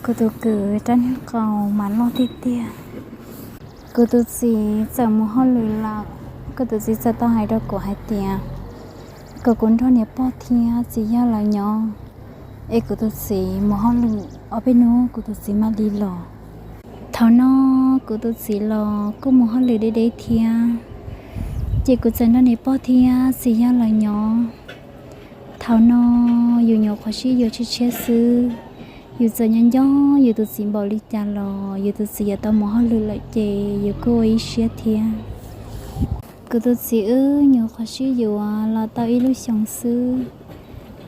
Kuv tus kwv rab niag qau mas loj tiag tiag. Kuv tus txiv txawm mus hauj lwm lawm, kuv tus txiv txawm tau hais rau kuv hais tias kom kuv nrog niam pog thiab txiv yawg lawv nyob, es kuv tus txiv mus hauj lwm ob peb hnub kuv tus txiv mam li los. Thaum no kuv tus txiv los kuj mus hauj lwm deb deb thiab, ces kuv txawm nrog niam pog thiab txiv yawg lawv nyob. Thaum no yus nyuam qhuav sib yuav tshiab tshiab xwb, yus txawm nyob nco yus tus txiv npaum li cas los yus tus txiv yuav tau mus hauj lwm lawm ces yus kuj ua ib siab thiab. Kuv tus txiv wb nyuam qhuav sib yuav los tau ib lub xyoos xwb.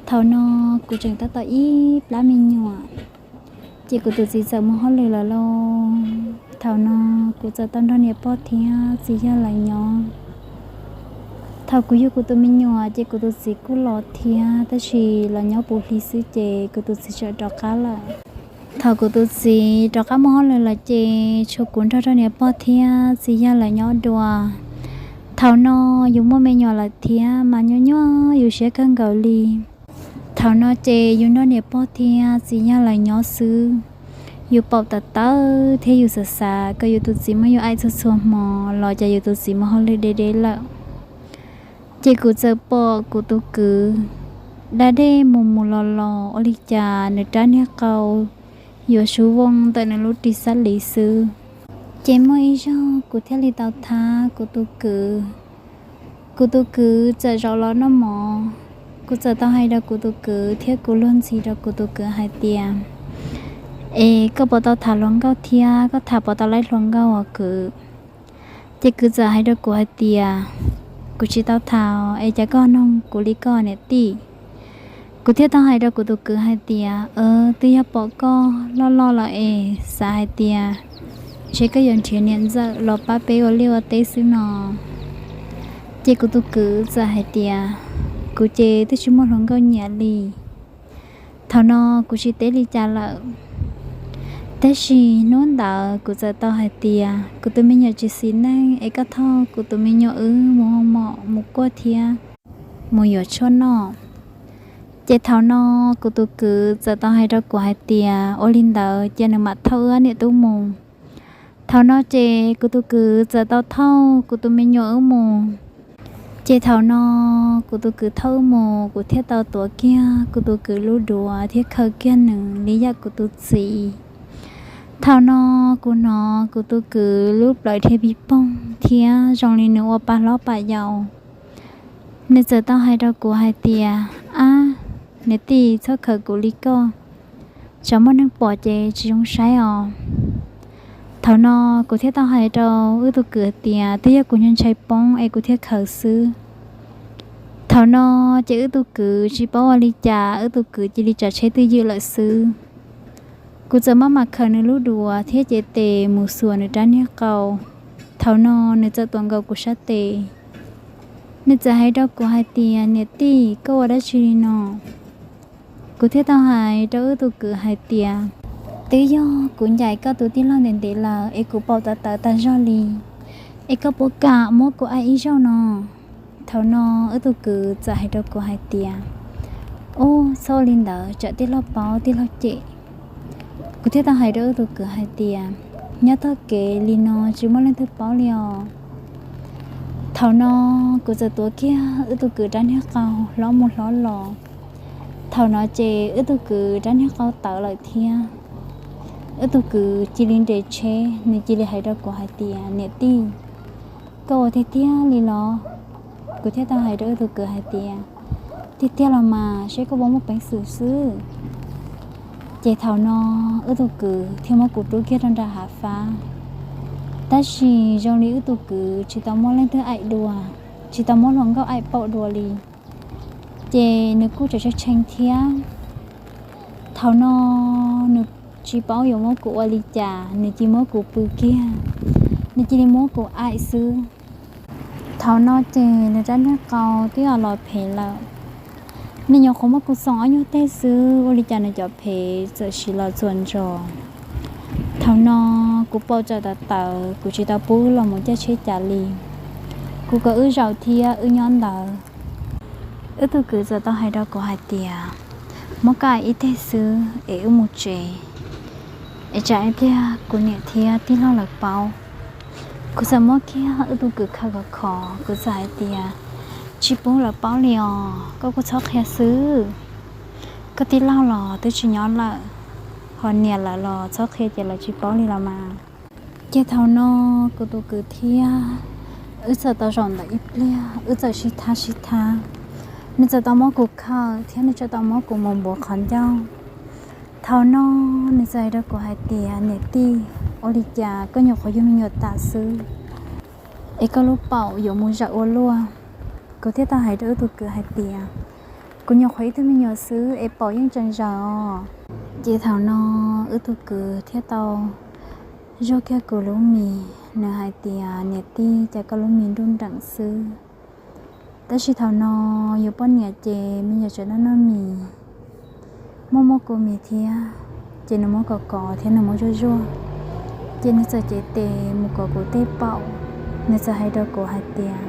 Thaum no kuv tseem tab tom ib plab me nyuam, ces kuv tus txiv txawm mus hauj lwm lawm lauj. Thaum no kuv txawm tau nrog niam pog thiab txiv yawg lawv nyob. Thaum kuv yug kuv tus me nyuam ces kuv tus txiv kuj los thiab, tab sis los nyob puv hli xwb ces kuv tus txiv txawm rov qab lawm. Thaum kuv tus txiv rov qab mus hauj lwm lawm ces tshuav kuv nrog rau niam pog thiab txiv yawg lawv nyob dua. Thaum no yus muaj me nyuam lawm thiab mas nyuaj nyuaj yus siab kawg nkaus li. Thaum no ces yus nrog niam pog thiab txiv yawg lawv nyob xwb, yus paum tawv tawv thiab yus xav xav kom yus tus txiv muab yus aim txhua txhua hmo los cas yus tus txiv mus hauj lwm deb deb lawm. Ces kuv txawm pom kuv tus kwv da dej mus mus los los ua li cas nws rab niag qau yuav sub vooj ntawm nws lub ris xab liv xwb. Ces muaj ib zaug kuv thiaj li tau thab kuv tus kwv. Kuv tus kwv txawm zaum los noj mov, kuv txawm tau hais rau kuv tus kwv thiab kuv luag ntxhi rau kuv tus kwv hais tias, es koj puas tau tham hluas nkauj thiab koj tham puas tau laib hluas nkauj os kwv? Ces kwv txawm hais rau kuv hais tias, kuv tsis tau tham es cas koj noog kuv li koj niam tij? Kuv thiaj tau hais rau kuv tus kwv hais tias, twb yog pom koj loj loj lawm es xav hais tias ntshe koj yuav nrhiav niam ntxawm los pab peb ua liaj ua teb xwb no. Ces kuv tus kwv txawm hais tias, kuv ces twb tsis muaj hluas nkauj nyiam li. Thaum no kuv tsis teb li cas lawm. Tab sis hnub ntawd kuv txawm tau hais tias kuv tus me nyuam tsis xis neej es koj thauj kuv tus me nyuam wb mus hoo mom mus kuaj thiab mus yuav tshuaj noj. Ces thaum no kuv tus kwv txawm tau hais rau kuv hais tias ua li ntawd cia nws mam thauj wb niam tub mus. Thaum no ces kuv tus kwv txawm tau thauj kuv tus me nyuam wb mus. Ces thaum no kuv tus kwv thauj wb mus kuv thiaj tau tuav kiag kuv tus kwv lub duav thiab khaws kiag nws li yam kuv tus txiv. Thaum no kuv hnov kuv tus kwv lub plawv dhia pig poog thiab zoo li nws ua pa hlob pam yau. Nws txawm tau hais rau kuv hais tias, ab, niam tij txhob khaws kuv li koj, tsam muaj neeg pom ces tsis zoo saib os. Thaum no kuv thiaj tau hais rau wb tug kwv hais tias twb yog kuv ntshai ntshai poob es kuv thiaj khaws xwb. Thaum no ces wb tug kwv tsis paub ua li cas wb tug kwv cia li tsav tsheb twj ywm lawm xwb. Kuv txawm maj mam khaws nws lub duav thiab cev tes mus xuas nws rab niag qau. Thaum no nws txawm tuav nkaus kuv sab tes, nws txawm hais rau kuv hais tias niam tij koj ua dab tsi li no? Kuv thiaj tau hais rau wb tug kwv hais tias twb yog kuv ncaim koj tus tij laug ntev ntev lawm es kuv paum tawv tawv tag zog li, es koj puas kam muab kuv aim ib zaug no? Thaum no wb tug kwv txawm hais rau kuv hais tias ub, txhob ua li ntawd tsam tij laug paub tij laug cem. Kuv thiaj tau hais rau wb tug kwv hais tias nyob tog kev li no tsis muaj leej twg paub li os. Thaum no kuv txawm tuav kiag wb tug kwv rab niag qau hlob mus hlob los. Thaum no ces wb tug kwv rab niag qau tawv lawm thiab. Wb tug kwv cia li nres tsheb, nws cia li hais rau kuv hais tias niam tij, koj ua tiag tiag li los? Kuv thiaj tau hais rau wb tug kwv hais tias tiag tiag los mas, saib koj puas muaj peev xwm xwb. Ces thaum no wb tug kwv thiaj muab kuv rub kiag rau nram hav fab. Tab sis zoo li wb tug kwv tsis tau muaj leej twg aim dua, tsis tau muab hluas nkauj aim paum dua li, ces nws kuj tseem tshee tshee thiab. Thaum no nws tsis paub yuav muab kuv ua li cas, nws cia muab kuv pw kiag, nws cia li muab kuv aim xwb. Thaum no ces nws rab niag qau twb los phem lawm. Nws nyuam qhuav muab kuv xoom ob nyuag teg xwb, ua li cas nws cov phem txawm siv los txuas ntsos. Thaum no kuv paum txawm tawv tawv, kuv tsis tau pub los mus caij tsheb cas li. Kuv kom wb zaum thiab wb nyob ntawd. Wb tug kwv txawm tau hais rau kuv hais tias muab koj aim ib teg xwb es wb mus tsev. Es tsam ib pliag kuv niam thiab tij laug lawv paub, kuv txawm muab kiag wb tug kwv khaws khov khov, kuv txawm hais tias, tsis pub lawv paub li os, koj kuj txhob qhia xwb. Koj tij laug los twb tsis nyob lawm, ho niam lawv los txhob qhia ces lawv tsis paub li los mas. Ces thaum no kuv tus kwv thiab wb txawm tau zaum ntawm ib pliag, wb txawm sib thab sib thab. Nws txawm tau muab kuv khaws thiab nws txawm tau muab kuv mus npuav qhov ncauj. Thaum no nws txawm hais rau kuv hais tias, niam tij, ua li cas koj nyuam qhuav yug me nyuam tas xwb es koj lub paum yuav mus zawm ua luaj? Kuv thiaj tau hais rau wb tug kwv hais tias, kuv nyuam qhuav ib tug me nyuam xwb es paum yeej tseem zawm os. Ces thaum no wb tug kwv thiaj tau zuaj kiag kuv lub mis, nws hais tias, niam tij, cas koj lub mis nruj nreem xwb. Tab sis thaum no yus poj niam ces me nyuam tseem noj noj mis, muaj muaj kua mis thiab, ces nws muab kov kov thiab nws muab zuaj zuaj, ces nws txawm cev tes mus kov kuv tej paum. Nws txawm hais rau kuv hais tias,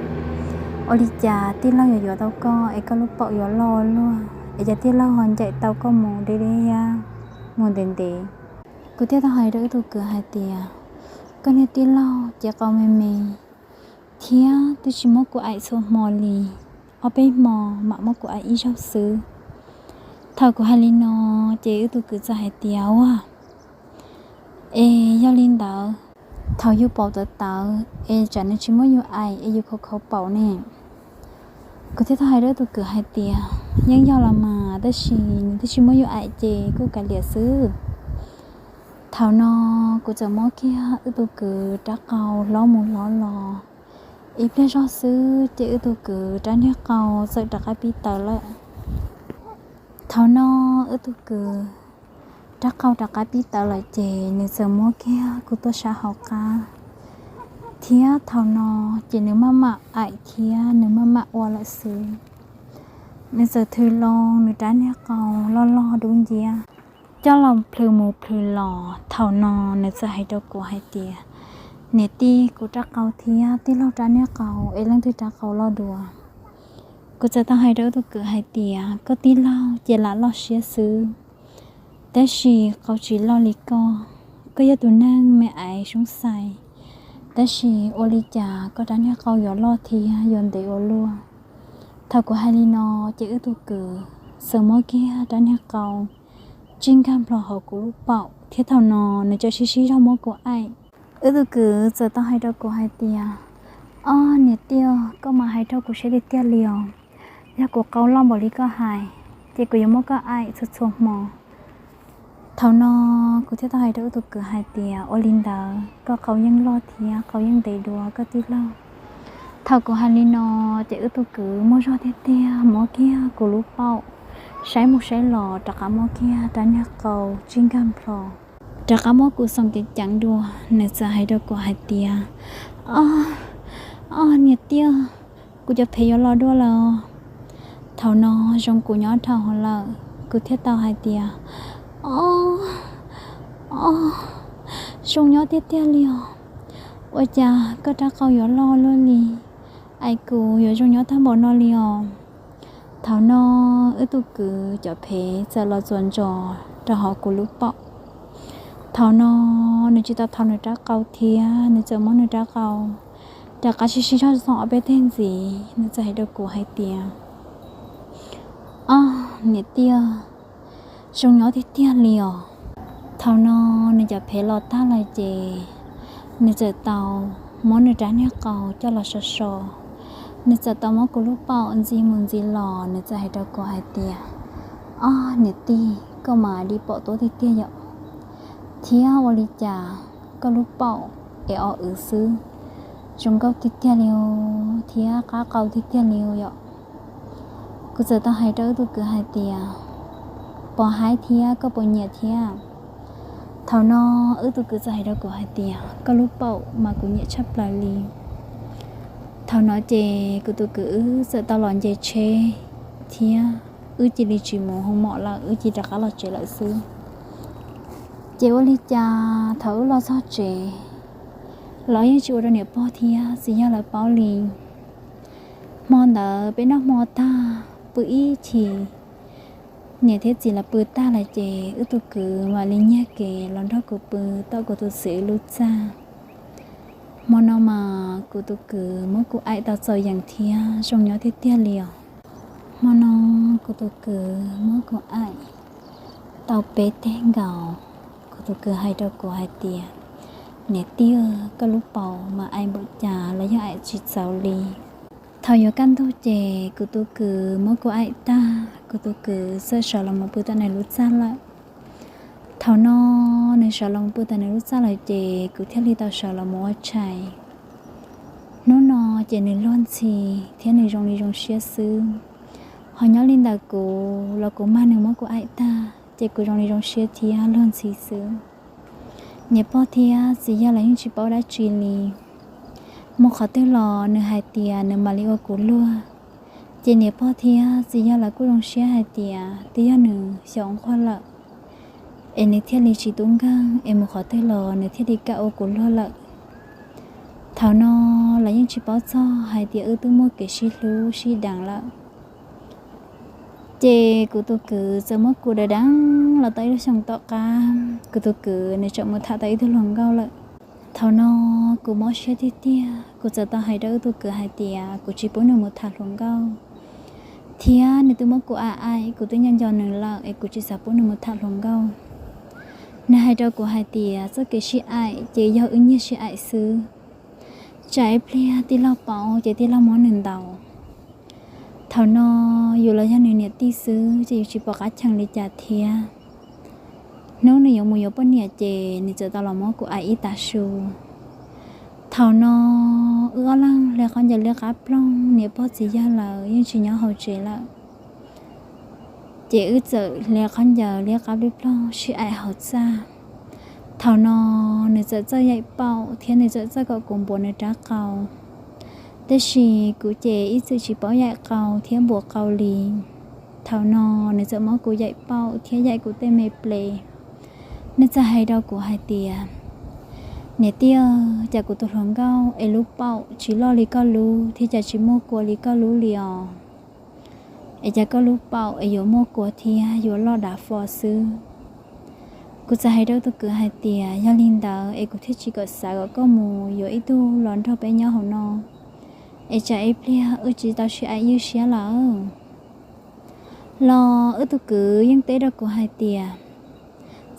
ua li cas tij laug yuav yuav tau koj es koj lub paum yuav loj luaj, es cas tij laug ho ncaim tau koj mus deb deb thiab mus ntev ntev? Kuv thiaj tau hais rau wb tug kwv hais tias, koj niag tij laug ces qau me me thiab twb tsis muab kuv aim txhua hmo li, ob peb hmo mam muab kuv aim ib zaug xwb. Thaum kuv hais li no ces wb tug kwv txawm hais tias, ua, es yog li ntawd, thaum yus paum tawv tawv es tsam nws tsis muab yus aim es yus khov khov paum ne? Kuv thiaj tau hais rau wb tug kwv hais tias, yeej yog los mas, tab sis nws twb tsis muab yus aim ces kuj kav liam xwb. Thaum no kuv txawm muab kiag wb tug kwv rab qau hlob mus hlob los, ib pliag zog xwb ces wb tug kwv rab niag qau txawm rov qab pib tawv lawm. Thaum no wb tug kwv rab qau rov qab pib tawv lawm ces nws txawm muab kiag kuv tuaj sab hauv qab, thiab thaum no ces nws maj mam aim thiab nws maj mam ua lawm xwb. Nws txawm thws loo nws rab niag qau loj loj dub nciab, coj los plhws mus plhws los. Thaum no nws txawm hais rau kuv hais tias, niam tij, kuv rab qau thiab tij laug rab niag qau es leej twg rab qau loj dua? Kuv txawm tau hais rau wb tug kwv hais tias, koj tij laug ces lam loj siab xwb, tab sis qau tsis loj li koj. Koj yog tus neeg me aiv soob xais, tab sis ua li cas koj rab niag qau yuav loj thiab yuav ntev ua luaj? Thaum kuv hais li no ces wb tug kwv txawm muab kiag rab niag qau tsij nkag nplho hauv kuv lub paum, thiab thaum no nws txawm sib sib zog muab kuv aim. Wb tug kwv txawm tau hais rau kuv hais tias, ob niam tij, koj mas hais raug kuv siab tiag tiag li os. Yog kuv qau loj npaum li koj hais, ces kuv yuav muab koj aim txhua txhua hmo. Thaum no kuv thiaj tau hais rau wb tug kwv hais tias, ua li ntawd koj qau yeej loj thiab qau yeej ntev dua koj tij laug. Thaum kuv hais li no ces wb tug kwv muaj zog tiag tiag muab kiag kuv lub paum saib mus saib los rov qab muab kiag rab niag qau tsij nkag nplho, rov qab muab kuv xoom ceev ceev dua. Nws txawm hais rau kuv hais tias, ob, ob niam tij, kuv cov phev yuav los dua lawm. Thaum no zoo kuv nyob dhau hauv lawm, kuv thiaj tau hais tias, ob, ob, zoo nyob tiag tiag li os. Ua cas koj rab qau yuav loj luaj li, aim kuv yuav zoo nyob tag npaum no li os. Thaum no wb tug kwv cov phev txawm los txuas ntsos rau hauv kuv lub paum. Thaum no nws tsis tau thau nws rab qau thiab nws txawm muab nws rab qau rov qab sib sib zog txog ob peb teg ntxiv, nws txawm hais rau kuv hais tias, ob niam tij, zoo nyob tiag tiag li os. Thaum no nws cov phev los tag lawm ces nws txawm tau muab nws rab niag qau coj los so so. Nws txawm tau muab kuv lub paum ntxiv mus ntxiv los, nws txawm hais rau kuv hais tias, ob niam tij, koj mas li paum tuab tiag tiag yom, thiab ua li cas koj lub paum es o wv xwb, zoo nkauj tiag tiag li thiab qab qau tiag tiag li yom. Kuv txawm tau hais rau wb tug kwv hais tias, puas haib thiab koj puas nyiam thiab? Thaum no wb tug kwv txawm hais rau kuv hais tias, koj lub paum mas kuv nyiam tshaj plaws li. Thaum no ces kuv tus kwv wb txawm tau los nce tsheb thiab wb cia li tsis mus hoo mom lawm, wb cia li rov qab los tsev lawm xwb. Ces ua li cas thaum wb los txog tsev los yeej tsis ua rau niam pog thiab txiv yawg lawv paub li. Hmo ntawd peb noj hmo tag pw ib chim, Niam thiab txiv lawv pw tag lawm ces wb tug kwv mam li nyiag kev los nrog kuv pw tom kuv tus txiv lub txaj. Hmo no mas kuv tus kwv muab kuv aim tau txaus yees thiab zoo nyob tiag tiag li os. Hmo no kuv tus kwv muab kuv aim tau peb teg nkaus. Kuv tus kwv hais rau kuv hais tias, niam tij, koj lub paum mas aim npaum cas los yeej aim tsis txaus li. Thaum yuav kaj ntug ces kuv tus kwv muab kuv aim tag, kuv tus kwv txawm sawv los mus pw tom nws lub txaj lawm. Thaum no nws sawv los mus pw tom nws lub txaj lawm ces kuv thiaj li tau sawv los mus ua tshais. Hnub no ces nws luag ntxhi thiab nws zoo li zoo siab xwb. Ho nyob li ntawm kuv los kuv mag nws muab kuv aim tag ces kuv zoo li zoo siab thiab luag ntxhi xwb. Niam pog thiab txiv yawg lawv yeej tsis paub dab tsi li. Mus qhov twg los nws hais tias nws mam li ua kuv luag. Ces niam pog thiab txiv yawg lawv kuj zoo siab hais tias twb yog nws xyaum nquag lawm, es nws thiaj li tsis tub nkeeg es mus qhov twg los nws thiaj li kam ua kuv luag lawm. Thaum no lawv yeej tsis paub txog hais tias wb twb muaj kev sib hlub sib deev lawm. Ces kuv tus kwv txawm muab kuv deev deev los tau ib lub xyoos tom qab, kuv tus kwv nws txawm mus tham tau ib tug hluas nkauj lawm. Thaum no kuv mob siab tiag tiag, kuv txawm tau hais rau wb tug kwv hais tias kuv tsis pub nws mus tham hluas nkauj, thiab nws twb muab kuv aim aim, kuv twb nco nco nws lawm es kuv tsis xav pub nws mus tham hluas nkauj. Nws hais rau kuv hais tias txoj kev sib aim ces yog wb nyiag sib aim xwb, tsam ib pliag tij laug paub ces tij laug muab nws ntaus. Thaum no yus los yog nws niam tij xwb ces yus tsis pom qab cheem li cas thiab. Hnub nws yuav mus yuav poj niam ces nws txawm tau los muab kuv aim ib tav su. Thaum no wb ob leeg hle qhov ncauj liab qab ploog, niam pog txiv yawg lawv yeej tsis nyob hauv tsev lawm. Ces wb txawm hle qhov ncauj liab qab ploog sib aim hauv txaj. Thaum no nws txawm txawj yaim paum thiab nws txawm txawj kom kuv npuav nws rab qau. Tab sis kuv ces ib txwm tsis paub yaim qau thiab npuav qau li. Thaum no nws txawm muab kuv yaim paum thiab yaim kuv tej me ples. Nws txawm hais rau kuv hais tias, niam tij, cas kuv tus hluas nkauj es lub paum tsis loj li koj lub thiab cas tsis muaj kua li koj lub li os? Es cas koj lub paum es yuav muaj kua thiab yuav loj dav fo xwb? Kuv txawm hais rau tus kwv hais tias yog li ntawd es kuv thiaj tsis kom xav kom koj mus yuav ib tug los nrog peb nyob hauv no, es tsam ib pliag wb tsis tau sib aim ywj siab lawm. Los wb tus kwv yeej teb rau kuv hais tias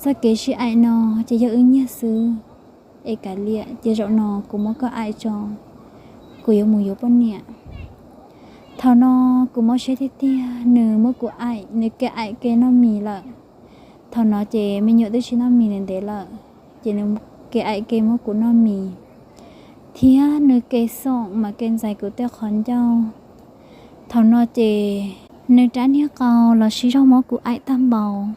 txoj kev sib aim no ces yog wb nyiag xwb, es kav liam ces zaum no kuv muab koj aim tso, kuv yuav mus yuav poj niam. Thaum no kuv mob siab tiag tiag, nws muab kuv aim, nws ke aim ke noj mis lawm. Thaum no ces me nyuam twb tsis noj mis ntev ntev lawm, ces nws ke aim ke muab kuv noj mis, thiab nws ke xoom mas ke ntxais kuv tej qhov ncauj. Thaum no ces nws rab niag qau los sib zog muab kuv aim tag npaum,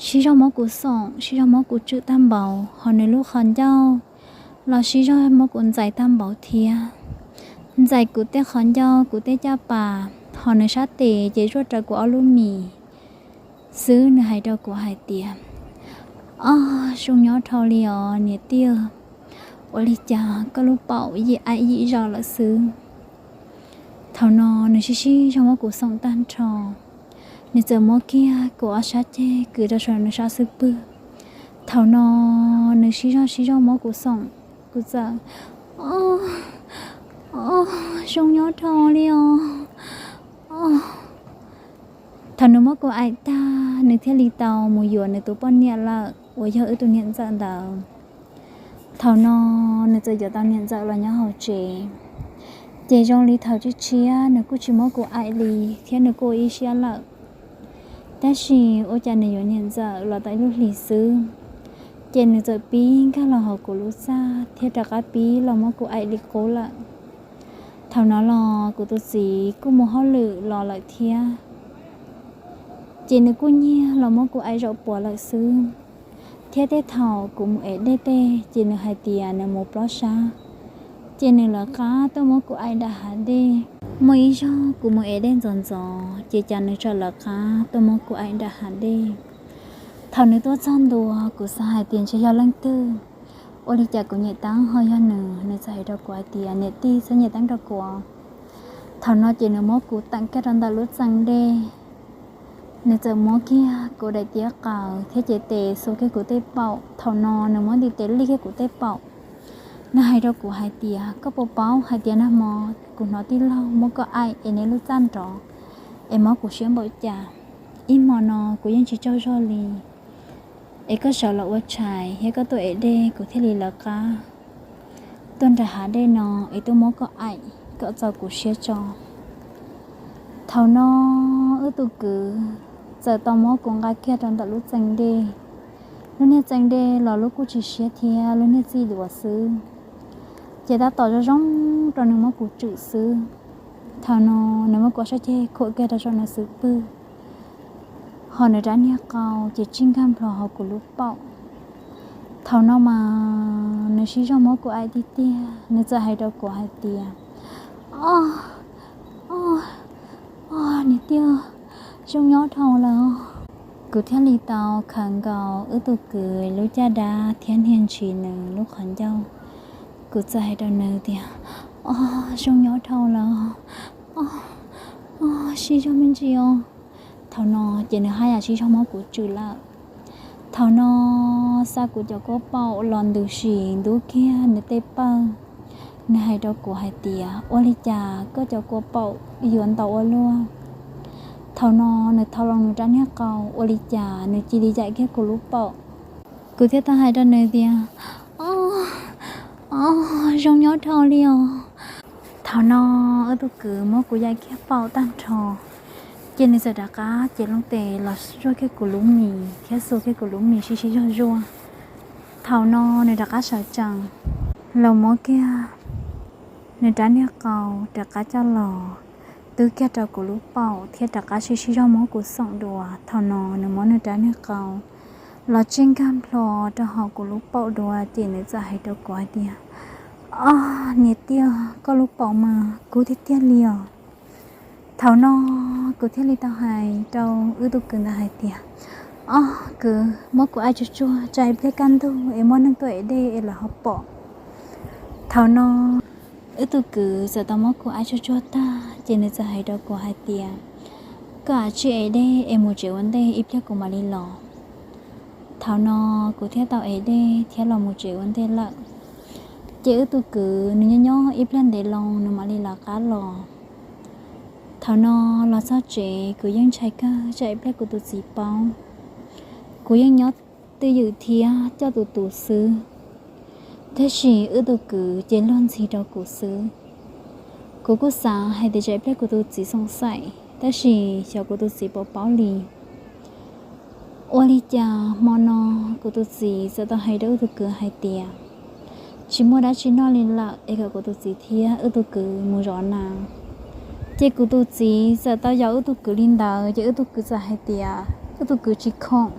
sib zog muab kuv xoom, sib zog muab kuv tswm tag npaum, ho nws lub qhov ncauj los sib zog muab kuv ntxais tag npaum thiab. Ntxais kuv tej qhov ncauj, kuv tej caj pas, ho nws sab tes ces zuaj raws kuv ob lub mis xwb. Nws hais rau kuv hais tias, ob, zoo nyob dhau li os niam tij, ua li cas koj lub paum yim aim yim zos lawm xwb. Thaum no nws sib sib zog muab kuv xoom tag nrho, nws txawm muab kiag kuv ob sab ceg kwv rau saum nws sab xub pwg. Thaum no nws sib zog sib zog muab kuv xoom, kuv txawm, ob, zoo nyob dhau li os. Thaum nws muab kuv aim tag, nws thiaj li tau mus yuav nws tus poj niam lawm uas yog wb tus niam ntxawm ntawd. Thaum no nws txawm yuav tau niam ntxawm los nyob hauv tsev, ces zoo li thaum tshiab tshiab nws kuj tsis muab kuv aim li thiab nws kuj ua ib siab lawm. Tab sis ua cas nws yuav niam ntxawm los tau ib lub hlis xwb, ces nws txawm pib nkag los hauv kuv lub txaj thiab rov qab pib los muab kuv aim li qub lawm. Thaum no los kuv tus txiv kuj mus hauj lwm los lawm thiab, ces nws kuj nyiag los muab kuv aim zaum puav lawm xwb. Thiab tej thaum kuv mus ev dej tej ces nws hais tias nws mus plob sab, ces nws lawv qab tuaj muab kuv aim nram hav dej. Muaj ib zaug kuv mus ev dej ntxov ntxov ces cas nws txawm lawv qab tuaj muab kuv aim nram hav dej. Thaum nws tuaj txog ntua kuv xav hais tias ntshe yog leej twg, ua li cas kuv nyem teeb ho yog nws. Nws txawm hais rau kuv hais tias niam tij, txhob nyem teeb rau kuv. Thaum no ces nws muab kuv teem kiag rau ntawm lub txee dej, Nws txawm muab kiag kuv daim tiab qaws thiab cev tes xuas kiag kuv tej paum. Thaum no nws muab ntiv tes lij kiag kuv tej paum. Nws hais rau kuv hais tias, koj puas paub hais tias nag hmo kuv hnov tij laug muab koj aim es neb lub txaj nrov, es mob kuv siab npaum cas. Ib hmo no kuv yeej tsis tsaug zog li, es koj sawv los ua tshais thiab koj tuaj ev dej kuv thiaj li lawv qab tuaj nram hav dej no es tuaj muab koj aim kom txaus kuv siab tso. Thaum no wb tus kwv txawm tau muab kuv nqa kiag rau ntawm lub txee dej. Lub niag txee dej los lub kuj tsis siab thiab, lub niag txij duav xwb, ces tab tom zoo zoo rau nws muab kuv tswm xwb. Thaum no nws muab kuv sab ceg khuam kiag rau saum nws xub pwg, ho nws rab niag qau ces tsij nkag nplho hauv kuv lub paum. Thaum no mas nws sib zog muab kuv aim tiag tiag, nws txawm hais rau kuv hais tias, o, o, o, niam tij, zoo nyob dhau lawm. Kuv thiaj li tau khaws nkaus wb tus kwv lub caj dab thiab niag ntshis nws lub qhov ncauj. Kuv txawm hais rau nws tias, o, zoo nyob dhau lawm, o, o, sib zog me ntsis os. Thaum no ces nws haj yam sib zog muab kuv tswm lawm. Thaum no xa kuv cov kua paum los ntws sim ntub kiag nws tej pawg. Nws hais rau kuv hais tias, ua li cas koj cov kua paum yuav ntau ua luaj? Thaum no nws thau los nws rab niag qau, ua li cas nws cia li yaim kiag kuv lub paum. Kuv thiaj tau hais rau nws tias, o, o, zoo nyob dhau li os. Thaum no wb tus kwv muab kuv yaim kiag paum tag nrho, ces nws txawm rov qab cev loo tes los zuaj kiag kuv lub mis thiab xuas kiag kuv lub mis sib sib zog zuaj. Thaum no nws rov qab sawv tsees los muab kiag nws rab niag qau rov qab coj los tub kiag rau kuv lub paum thiab rov qab sib sib zog muab kuv xoom dua. Thaum no nws muab nws rab niag qau los tsij nkag nplho rau hauv kuv lub paum dua, ces nws txawm hais rau kuv hais tias, o, niam tij, koj lub paum mas kub tiag tiag li os. Thaum no kuv thiaj li tau hais rau wb tus kwv ntawd hais tias, o, kwv, muab kuv aim tsuag tsuag, tsam ib pliag kaj ntug es muaj neeg tuaj ev dej es lawv ho pom. Thaum no wb tus kwv txawm tau muab kuv aim tsuag tsuag tag, ces nws txawm hais rau kuv hais tias, koj tsij ev dej es mus tsev ua ntej, ib pliag kuv mam li los. Thaum no kuv thiaj tau ev dej thiab los mus tsev ua ntej lawm. Ces wb tus kwv nws nyob nyob ib pliag ntev loo nws mam li lawv qab los. Thaum no los txog tsev kuv yeej ntshai kawg tsam ib pliag kuv tus txiv paub. Kuv yeej nyob twj ywm thiab coj tus tus xwb, tab sis wb tus kwv ces luag ntxhi rau kuv xwb. Kuv kuj xav hais tias tsam ib pliag kuv tus txiv xoom xaim, tab sis xyov kuv tus txiv puas paub li. Ua li cas hmo no kuv tus txiv txawm tau hais rau wb tus kwv hais tias, tsis muaj dab tsi noj li lawm es kom kuv tus txiv thiab wb tus kwv mus zov nas. Ces kuv tus txiv txawm tau yaum wb tus kwv li ntawd, ces wb tus kwv txawm hais tias wb tus kwv tsis khoom,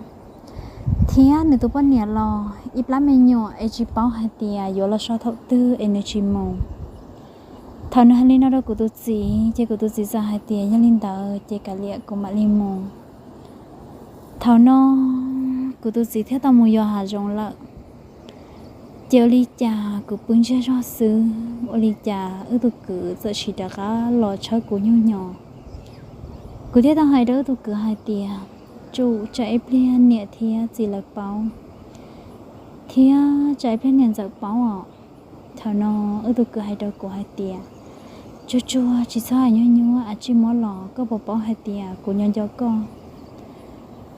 thiab nws tus poj niam los ib plab me nyuam es tsis paub hais tias yuav los so thaum twg es nws tsis mus. Thaum nws hais li no rau kuv tus txiv, ces kuv tus txiv txawm hais tias yog li ntawd ces kav liam kuv mam li mus. Thaum no kuv tus txiv thiaj tau mus yos hav zoov lawm. Ces ua li cas kuv pw ntsiag zog xwb, ua li cas wb tus kwv txawm sim rov qab los tshawb kuv nyuj nyo. Kuv thiaj tau hais rau wb tus kwv hais tias, tsum tsam ib pliag niam thiab txiv lawv paub, thiab tsam ib pliag niam ntxawm paub os. Thaum no wb tus kwv hais rau kuv hais tias, tsuag tsuag tsis txhob hais nyuaj nyuaj, a tsij muab los, koj puas paub hais tias kuv nco nco koj?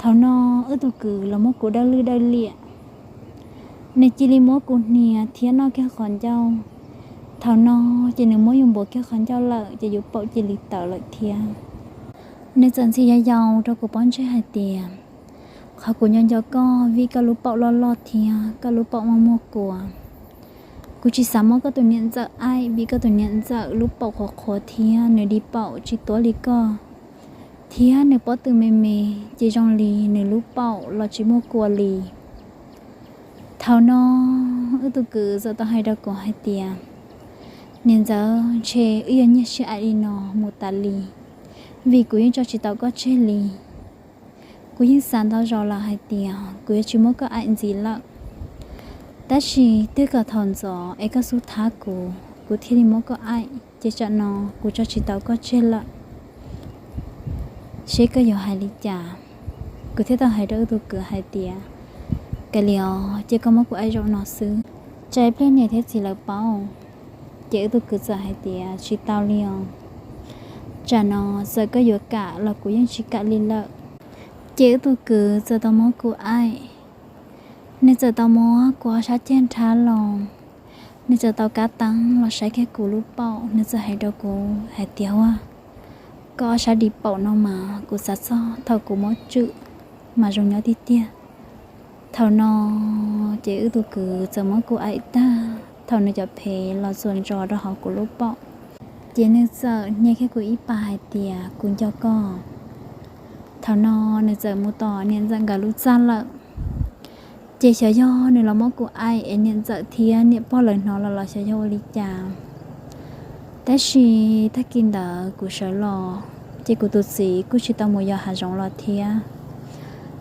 Thaum no wb tus kwv los muab kuv dawj lwj dawj liam, nws cia li muab kuv hnia thiab noj kiag qhov ncauj. Thaum no ces nws muab yus npuav kiag qhov ncauj lawm ces yus paum cia li tawv lawm thiab. Nws txawm ntxhi yau yau rau kuv pob ntseg hais tias, qhov kuv nco nco koj vim koj lub paum loj loj thiab koj lub paum muaj muaj kua. Kuv tsis xav muab koj tus niam ntxawm aim vim koj tus niam ntxawm lub paum qhuav qhuav thiab nws di paum tsis tuab li koj, thiab nws pob tw me me ces zoo li nws lub paum los tsis muaj kua li. Thaum no wb tus kwv txawm tau hais rau kuv hais tias, niam ntxawm, ntshe wb yuav nyiag sib aim li no mus tas li, vim kuv yeej tso tsis tau koj tseg li. Kuv yeej xav ntau zaus lawm hais tias kuv yuav tsis muab koj aim ntxiv lawm, tab sis twb kom thaum ntxov es koj xub thab kuv, kuv thiaj li muab koj aim, ces tsam no kuv tso tsis tau koj tseg lawm. seb koj yuav hais li cas. Kuv thiaj tau hais rau wb tug kwv hais tias, Kav liam os, ces koj muab kuv aim zaum no xwb, tsam ib pliag niam thiab txiv lawv paub, ces wb tug kwv txawm hais tias, Tsis tau li os, tsam no txawm koj yuav kam los kuv yeej tsis kam li lawm. Ces wb tug kwv txawm tau muab kuv aim. Nws txawm tau muab kuv ob sab ceg nrhab los, nws txawm tau kav teeb los saib kiag kuv lub paum, nws txawm hais rau kuv hais tias, Ua, koj ob sab di paum no mas kuv xav txog thaum kuv muab tswm mas zoo nyob tiag tiag. Thaum no ces wb tug kwv txawm muab kuv aim tag, thaum nws cov phev los txuas ntsos rau hauv kuv lub paum, ces nws txawm hnia kiag kuv ib pas hais tias, Kuv nco koj. Thaum no nws txawm mus tom niam ntxawm nkawd lub txaj lawm. Ces xyov yog nws los muab kuv aim es niam ntxawm thiab niam pog lawv hnov los los xyov yog ua li cas. Tab sis tag kis ntawd kuv sawv los, ces kuv tus txiv kuj tsis tau mus yos hav zoov los thiab.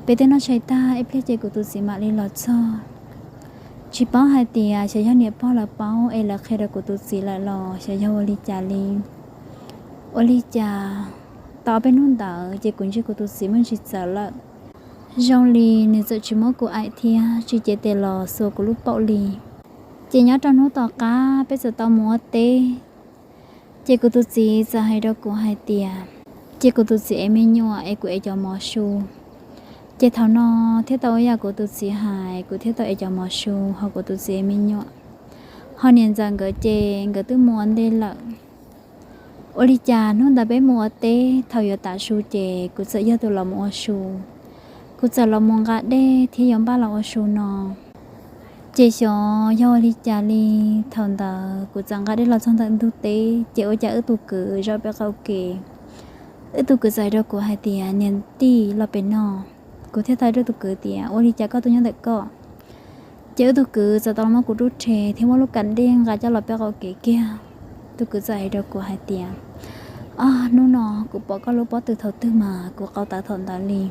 Peb twb noj tshais tag ib pliag ces kuv tus txiv mam li los txog. Tsis paub hais tias xyov yog niam pog lawv paub es lawv qhia rau kuv tus txiv lawm los xyov yog ua li cas li. Ua li cas tau ob peb hnub ntawd ces kuv ntsia kuv tus txiv muaj ntsis txawv lawm. Zoo li nws txawm tsis muab kuv aim thiab tsis cev tes los xuas kuv lub paum li. Ces nyob rau hnub tom qab peb txawm tau mus ua teb, ces kuv tus txiv txawm hais rau kuv hais tias, ces kuv tus txiv ev me nyuam es kuv ev cov mov su. Ces thaum no thiaj tau ua yam kuv tus txiv hais, kuv thiaj tau ev cov mov su hos kuv tus txiv ev me nyuam. Hos niam ntxawm nkawd ces nkawd twb mus ua ntej lawm. Ua li cas hnub ntawd peb mus ua teb, thaum yuav tav su ces kuv txawm yog tus los mus ua su. Kuv txawm los mus nqa dej thiab yuav npaj los ua su no. Ces xyov yog ua li cas li, thaum ntawd kuv txawm nqa dej los txog ntawm ntug teb ces ua cas wb tug kwv zaum peb qaum kev. Wb tug kwv txawm hais rau kuv hais tias, Niam tij, los pem no. Kuv thiaj tau hais rau tus kwv tias, Ua li cas koj tuaj nyob ntawm koj? Ces wb tug kwv txawm tau los muab kuv rub rhe thiab muab lub kas dej nqa coj los peb qaum kev kiag. Tus kwv txawm hais rau kuv hais tias, Ob hnub no kuv pom koj lub pob tw thaum twg mas kuv qau tawv thaum ntawd li.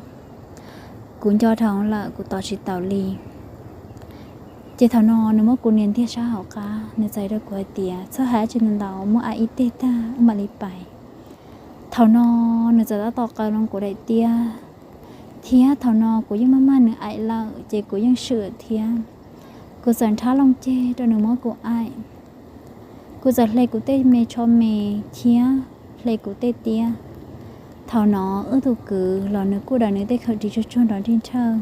Kuv nco dhau lawm, kuv tos tsis taus li. Ces thaum no nws muab kuv nias ntiag sab hauv qab, nws txawm hais rau kuv hais tias, Txhob hais dab tsi ntau, muab aim ib teg tag wb mam li pais. Thaum no nws txawm tab tom qaws loo kuv daim tiab, thiab thaum no kuv yeej maj maj nws aim lawm ces kuv yeej swm thiab. Kuv txawm nrhab loo ceg rau nws muab kuv aim. Kuv txawm hle kuv tej me tsho me thiab hle kuv tej tiab. Thaum no wb tug kwv los nws kuj daws nws tej khawm ris tsuag tsuag nrov nrij nrhawj.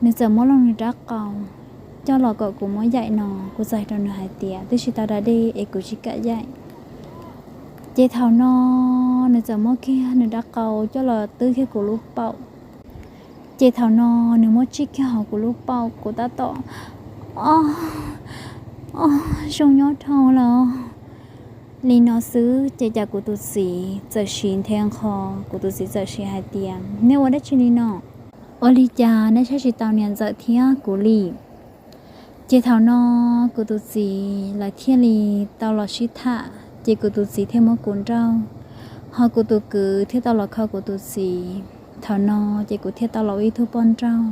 Nws txawm muab loo nws rab qau coj los kom kuv muab yaim no. Kuv txawm hais rau nws hais tias, Twb tsis tau da dej es kuv tsis kam yaim. Ces thaum no nws txawm muab kiag nws rab qau coj los twb kiag kuv lub paum. Ces thaum no nws muab tsij kiag hauv kuv lub paum, kuv tab tom, o, o, zoo nyob dhau lawm. Li no xwb ces cas kuv tus txiv txawm siv nthe nqho, kuv tus txiv txawm siv hais tias, Nej ua dab tsi li no? Ua li cas nej saib tsis taus niam ntxawm thiab kuv li? Ces thaum no kuv tus txiv lawv thiaj li tau los sib tham, ces kuv tus txiv thiaj muab kuv nrauj, ho kuv tus kwv thiaj tau los kho kuv tus txiv. Thaum no ces kuv thiaj tau los ua ib tug poj nrauj.